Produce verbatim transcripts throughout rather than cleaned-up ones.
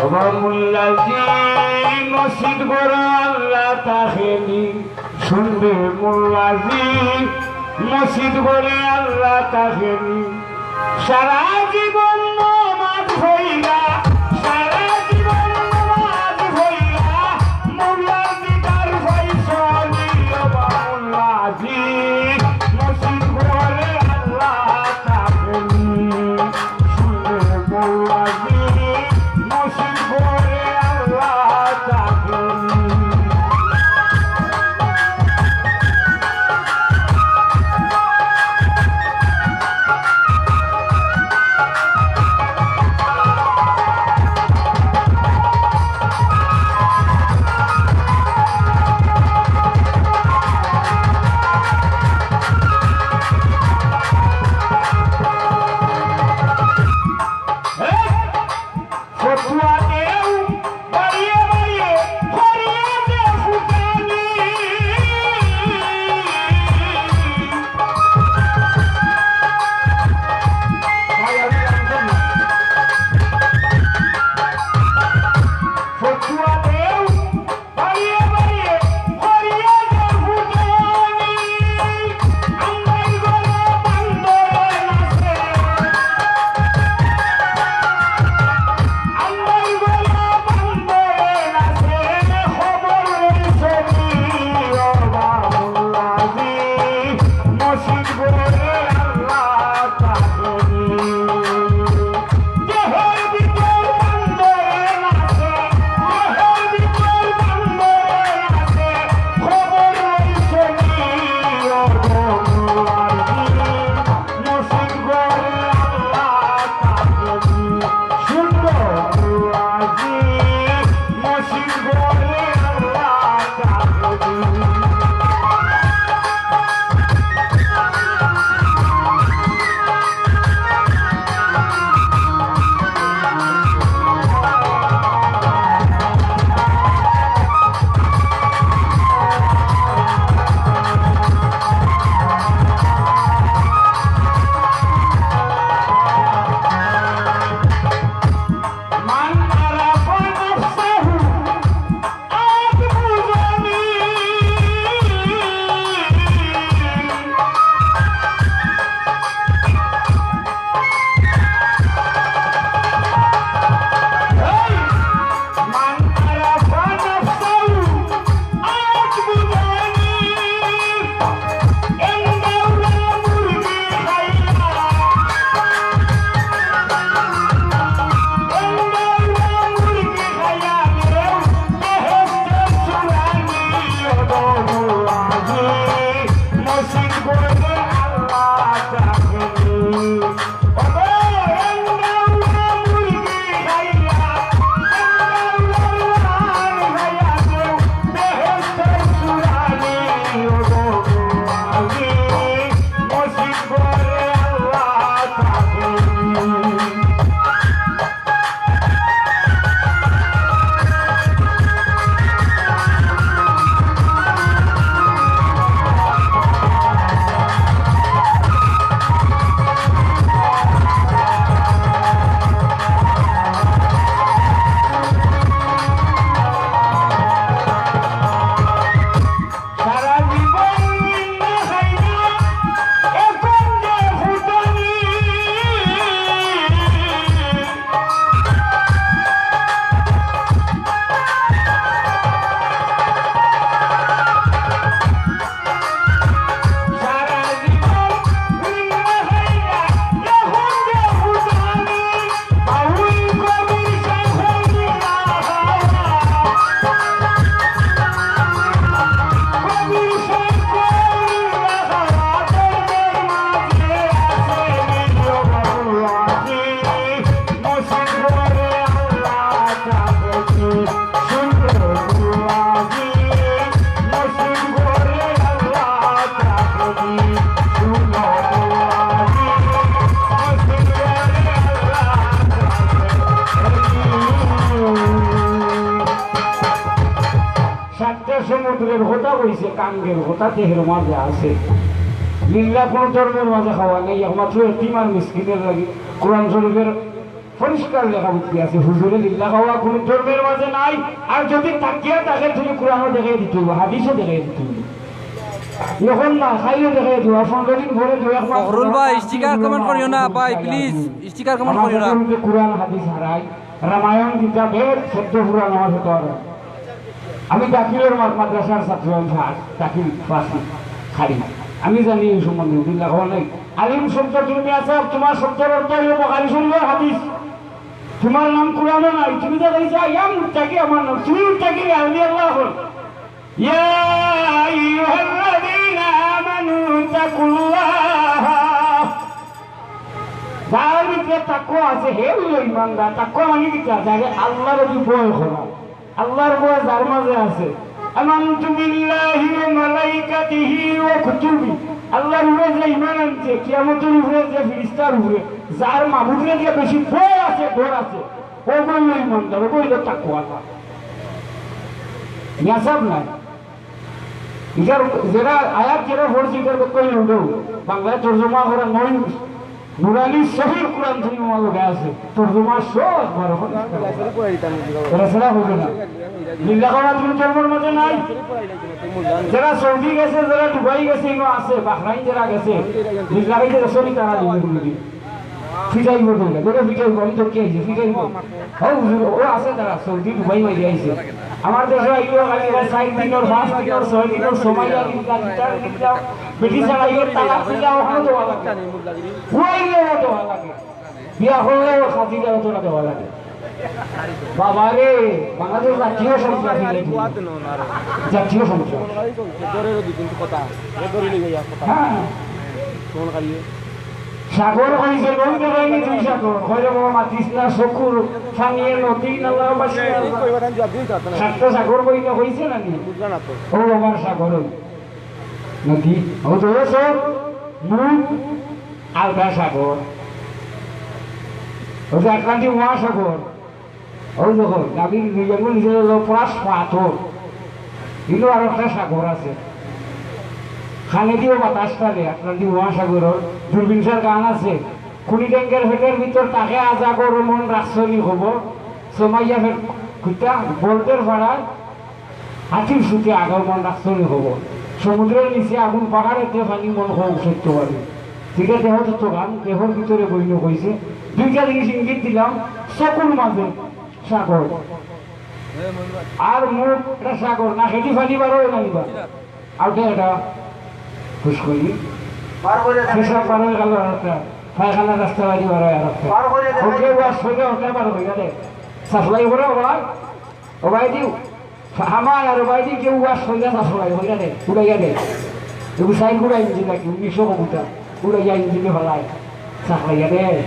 ওবা মোল্লাজি, মসজিদ ঘরো আল্লাহ থাকেনি। হুনরে মোল্লাজি, মসজিদ ঘরো আল্লাহ থাকেনি। সারা জীবন নমাজ পড়িলা, সারা জীবন নমাজ পড়িলা, মোল্লাজি তার পয়সা নিও বা মোল্লাজি, মসজিদ ঘরো আল্লাহ থাকেনি। হুনরে মোল্লাজি, মসজিদ ঘরো আল্লাহ থাকেনি। ফতুয়া দেও বাড়িয়ে বাড়িয়ে, করিয়া যে ফুটানি। ফতুয়া দেও বাড়িয়ে বাড়িয়ে, করিয়া যে ফুটানি। আমরার ঘরো বান্দরে নাচে, আমরার ঘরো বান্দরে নাচে, খবর লইছনি ওবা মোল্লাজি, মসজিদ ঘরো আল্লাহ থাকেনি। দেহর ভিতর বান্দরে নাচে, দেহর ভিতর বান্দরে নাচে, খবর লইছনি ওবা মোল্লাজি, মসজিদ ঘরো আল্লাহ থাকেনি। হুনরে মোল্লাজি, মসজিদ ঘরো আল্লাহ থাকেনি। মান আরাফা নাফসাহু, আত বুঝানি। এই, মান আরাফা নাফসাহু, আত বুঝানি। এন্দৌরা মুরগি খাইয়া, এন্দৌরা মুরগি খাইয়া কেউ বেহেশতর সুরানি। ওবা মোল্লাজি, মসজিদ ঘরো আল্লাহ থাকেনি। ওবা এন্দৌরা মুরগি খাইয়া, এন্দৌরা খাইয়া কেউ বেহেশতর সুরানি। ওবা মোল্লাজি, মসজিদ ঘরো আল্লাহ থাকেনি। সারা জীবন নিন্দা খাইয়া, এখন যে ফুটানি। সারা জীবন নিন্দা খাইয়া, এখন যে ফুটানি। সাতটা সমুদ্রের কথা কইছে, কাঙ্গের কথা তেহের মাঝে আছে। লিল্লা কোনো ধর্মের মাঝে খাওয়া নাই, একমাত্র এতিম আর মিসকিনের লাগি। কোরআন শরীফের পরিষ্কার লেখা বুদ্ধি আছে, হুজুরে লিল্লা খাওয়া কোনো ধর্মের মাঝে নাই। আর যদি থাকিয়া থাকে, তুমি কোরআনও দেখাই দিতে হইব, হাদিসও দেখাই দিতে হইব। এখন না খাইলে দেখাই দিও, আর পনেরো দিন পরে দুই এক মাস ফখরুল ভাই, স্টিকার কমেন্ট করিও না ভাই, প্লিজ। স্টিকার কমেন্ট করিও না। কোরআন হাদিস হারাই, রামায়ণ, গীতা, বেদ, সত্য পুরাণ আমার সাথে আর আমি দাখিলের মা-, মাদ্রাসার ছাত্র, আমি ফার্স্ট, দাখিল ফার্স্ট খালি। আমি জানি এই সম্বন্ধে, যদি লেখা নাই। আলিম শব্দ তুমি আছে, তোমার শব্দের অর্থ হইল বুখারী শরীফের হাদিস। তোমার নাম কোরআনে নাই, তুমি তো এই যে ইয়া মুত্তাকি আমার নাম, তুমি মুত্তাকি আলী আল্লাহ হল। ইয়া আইয়ুহাল্লাযীনা আমানু তাকুল্লাহ। যার ভিতরে তাকওয়া আছে, হে হইল ইমানদার। তাকওয়া মানে কি? যারে আল্লাহর যদি ভয় করা, আল্লাহর ভয় যার মাঝে আছে, আমানতু বিল্লাহি ওয়া মালাইকাতিহি ওয়া কুতুবি, আল্লাহর উপরে যে ইমান আনছে, কিয়ামতের উপরে, যে ফিরিস্তার উপরে, যার মাবুদরে দিয়া বেশি ভয় আছে, ডর আছে, ও বলল ইমানদার, ও বলল তাকওয়াদার। নিয়াসাব নাই। ইটার যেটা আয়াত যেটা পড়ছি, ইটার কই উল্টো। বাংলায় তর্জমা করা নয়। নুরানি সহিহ কোরআন শরীফ আমার লগে আছে। তর্জমা সহ একবার এখন। এটা ছাড়া হবে না। লিল্লা করা তুমি ধর্মের মাঝে নাই। যারা সৌদি গেছে, যারা দুবাই গেছে, এগুলো আছে। বাহরাইন যারা গেছে, লিল্লা খাইতে গেছে, তারা লিল্লা করে দিন। ফিটাইব তো, দেখো ফিটাইব, আমি তো কে আইছি, ফিটাইব। ও হুজুর, ও আছে তারা, সৌদি দুবাই মাইরে আইছে। আমার দেশে আইলেও খালি ওই চার দিনের, পাঁচ দিনের, ছয় দিনের সময় লাগে, লিল্লা, লিল্লা, লিল্লা, বেটি ছাড়া আইলে তালাক দিলে ওখানে দেওয়া লাগে। ওই দেওয়া লাগে। বিয়া করলেও খাসি দেওয়া তোরা দেওয়া লাগে। বাবা রে, বাংলাদেশ জাতীয় সন্ত্রাসী রে। জাতীয় সন্ত্রাস। হ্যাঁ। সাগর কইছে, নদী দেখাইনি তুই সাগর। কইরে বাবা, মাতিস না, চকুর পানিয়ে নদী নালা বাসিয়া। সাতটা সাগর কই না কইছে না নি? ও আমার সাগর ওই। নদী, ও তো ও সব মুখ আলগা সাগর। ও যে আটলান্টিক মহাসাগর। ওই দেখো, নাবিল মিজানুল নিজের হলো ফরাস পাথর। কিন্তু আর একটা সাগর আছে। খানেদিও বাতাস টানে, আটলান্টিক মহাসাগরর। দুর্বিনসার গান আছে। খুনি ট্যাঙ্কের পেটের ভিতর তাকে আজা করো মন রাখছনি খবর। সোমাইয়া ফের খুঁটা বলদের ফাড়ায় হাতির সুতে আগাও মন রাখছনি খবর। সমুদ্রের নিচে আগুন পাহাড়েতে পানি মন হোক সত্য পারে। ঠিক আছে, হয়তো তো গান দেহর ভিতরে বইন কইছে। দুইটা জিনিস ইঙ্গিত দিলাম, চকুর মাঝে সাগর। আর মুখ এটা সাগর, না খেতে পানি বারো না নিবা। আর তো এটা ফুসকুনি। পেশাব বারো গেল আর একটা, পায়খানা রাস্তা বাড়ি বারো আর একটা। ওকে ওয়াশ হইলে ওকে বারো হইয়া দে। সাপ্লাই করে ওরা, ও ভাই দিও। আমার আর ও ভাই দিও কেউ ওয়াশ হইলে সাপ্লাই হইয়া দে, উড়াইয়া দে। এগুলো সাইড গুড়া ইঞ্জিন নাকি, উনিশশো কবুতর, উড়াইয়া ইঞ্জিনে ফেলায়, সাপ্লাইয়া দে।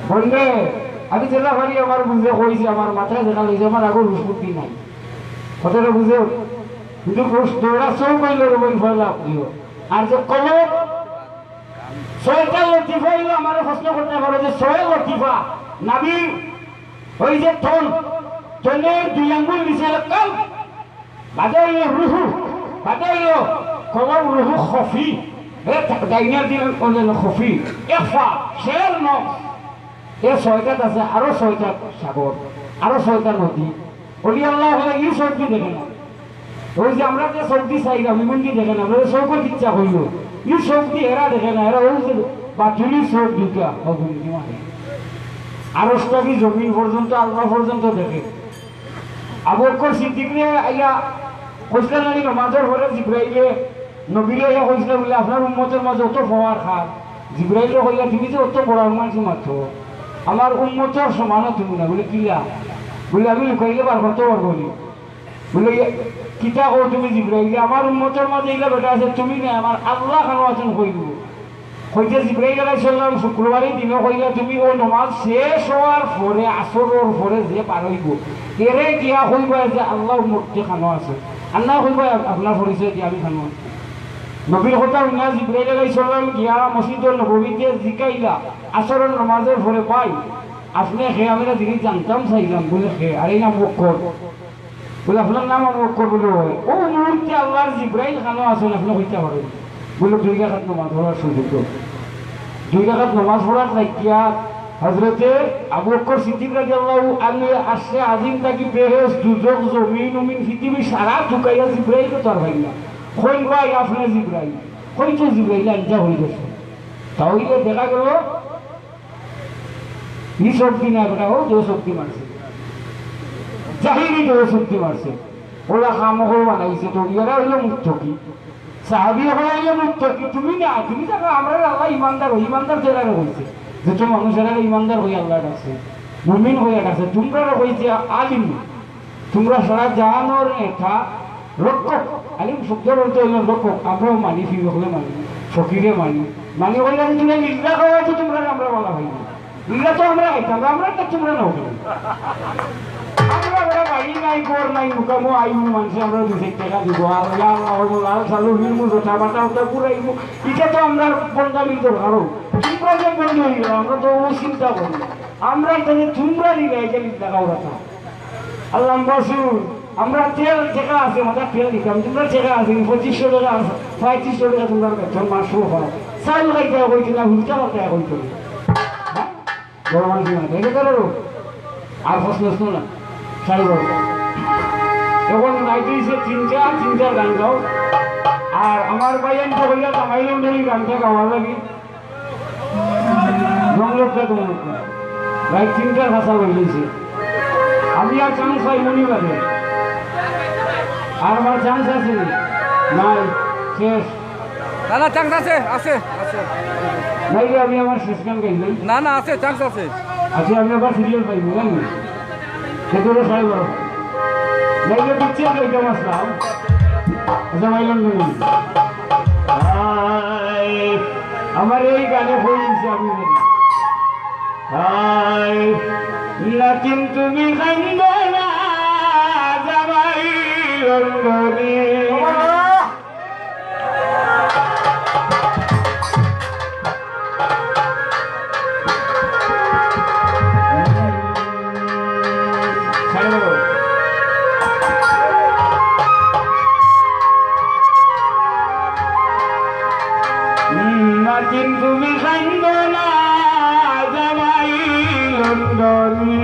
বন্ধে, আমি যেটা পারি আমার বুঝে কইছি, আমার মাথায় যেটা লইছে, আমার আগর হুশ বুদ্ধি নাই। কথাটা বুঝে, কিন্তু দৌড়া চোখ হইল রে বই ফেলা দিও। আর যে কলম, ছয়টা লতিফা হইল, আমার প্রশ্ন করতে পারো যে ছয় লতিফা, নাবি, ওই যে তন, তনের দুই আঙ্গুল নিচে কাল, বাদে হইল রুহু, বাদে হইল কলম রুহু খফি, এ ডাইনার দিন করলেন খফি, এফা, শের নফস। এ ছয়টাত আছে আরো ছয়টা সাগর, আরো ছয়টা নদী। অলি আল্লাহ হলে ই চোখ দি দেখে না। ওই যে আমরা যে চোখ দি চাইলাম, ইমন দি দেখে না, আমরা যে চোখের ইচ্ছা হইল, ই চোখ দি এরা দেখে না, এরা ওই যে বাতুলি চোখ দুটা, অগুলি মানে। আরশ থাকি জমিন পর্যন্ত, আল্লাহ পর্যন্ত দেখে। আবু বকর সিদ্দিকরে আইয়া কইছিলা নানি নমাজর পরে জিব্রাইলে নবীরে আইয়া কইছিলা বলে, "আপনার উম্মতর মাঝে অত পাওয়ার কার?" জিব্রাইলে কইলা, "তুমি যে অত বড় মানুষ মাত্র, আমার উম্মতর সমানও তুমি না।" বলে, "কিলা?" বলে, "আমি লুকাইলে বার করতে পারবো নি।" বলে, "কিতা কও তুমি জিব্রাইল? আমার উম্মতর মাঝে ইলা বেটা আছে, তুমি না, আমার আল্লাহ খানো আছেন কই দিব।" কইতে জিব্রাইল আলাইহিস সালাম শুক্রবারই দিনে কইলা, "তুমি ও নমাজ শেষ হওয়ার পরে, আসরর পরে যে পারইব, এরে গিয়া কইবা যে আল্লাহ মূর্তি খানো আছে, আল্লাহ কইবা আপনার পরিচয় দিয়ে আমি খানো আছি।" নবীর কথা হুনিয়া জিব্রাইল আলাইহিস সালাম গিয়া মসজিদর নববীতে জিকাইলা, আসরর নমাজর পরে, "ভাই, আপনি খে? আমরা জিনিস জানতাম চাইলাম।" বলে, "খে?" "আরে না মুখ কর।" বলে, "আপনার নাম আবু বকর?" বলে, "অয়।" ও মুহূর্তে আল্লাহর জিব্রাইল খানো আছেন, আপনি কইতে পারেন। বলে, "দুই রাকাত নামাজ পড়ার সুযোগ দেও।" দুই রাকাত নামাজ পড়ার লাগিয়া হযরতে আবু বকর সিদ্দিক রাদিয়াল্লাহু আনহু আরশে আজিম থাকি বেহেশত, দুজখ, জমিন, উমিন, পৃথিবী সারা তুকাইয়া জিব্রাইলরে তো আর পাইলা না। কইন ভাই, আপনে জিব্রাইল? কইন তো জিব্রাইল আনতা অই গেছে। তাইলে দেখা গেল ই শক্তি না বেটা, ও যে শক্তি মারছে, জাহিরি যে শক্তি মারছে, ওরা খামোখা বানাইছে, তো এরা হইল মুত্তাকি। সাহাবী হইল মুত্তাকি, তুমি না, তুমি দেখো, আমরা আল্লাহ ইমানদার হই, ইমানদার তো এরারে কইছে, যত মানুষ এরারে ইমানদার হই আল্লাহ ডাকছে, মুমিন হই ডাকছে, তোমরা কইছে আলিম, তোমরা সারা জাহানোর নেতা, রক্ষক। আলিম শব্দর অর্থ হইল রক্ষক। আমরাও মানি, ফির হকলে মানি, ফকিরে মানি, মানি কইলে আমি তোমরা লিল্লা খাওয়াইছো, তোমরা আমরা বালা ভাই। লিল্লা তো আমরা খাইতাম, আমরা তো তোমরা নাও খাই। আমরা, আমরা বাড়ি নাই, ঘর নাই, মুকামো আইমু, মানুষে আমরা দুই চার টাকা দিব, আর ইয়া আল্লাহ, লাল সালু, হিলমু, জোতা বাটা, ওটা পুরাইমু। এটা তো আমরা বন্দামির দরকার হোক। তোমরা যে বন্ধু হইল, আমরা তো ও চিন্তা করি। আমরা তাহলে তোমরা লিল্লা, এটা লিল্লা খাওয়া। আল্লাহ রসুল, আমরা তেল টেকা আছে, আমরা তেল দিতাম, তোমরা টেকা আছে, পঁচিশশো টেকা আছে, পঁয়ত্রিশশো টেকা তোমরা বেতন মাসও পাও। চাউল খাইতে কইতে না, হুলকা পাল্টা কইতে না। হ্যাঁ? বড় মানুষ না, দেখে তারা রোগ। আর প্রশ্ন শুনো না, সারি বড়। এখন রাইতে এসে তিনটা, তিনটার গান গাও। আর আমার ভাই আমি তো কইয়া কামাইলে উনি গানটা গাওয়া লাগে। জঙ্গলটা তো মনে করে। রাইত তিনটার ভাষা বললেছে। আমি আর চান্স পাই মনে লাগে। আর আমার চান্স আছে নি? নাই। শেষ। না, না, চান্স আছে, আছে, আছে। নাইলে আমি আমার শেষ গান গাইলাম। না, না, আছে, চান্স আছে। আচ্ছা, আমি আবার সিরিয়াল পাইব, জানি। সে তো সাড়ে বারো। নাইলে পিকচার গাইতাম আসলাম। আচ্ছা, মাইলাম না। আয়, আমার এই গানে হয়ে গেছে, আমি জানি। আয়, না কিন্তু বিখান্দ না, জামাই লন্ডনী। মার্কিন তুমি কান্দো না, জামাই লন্ডনী।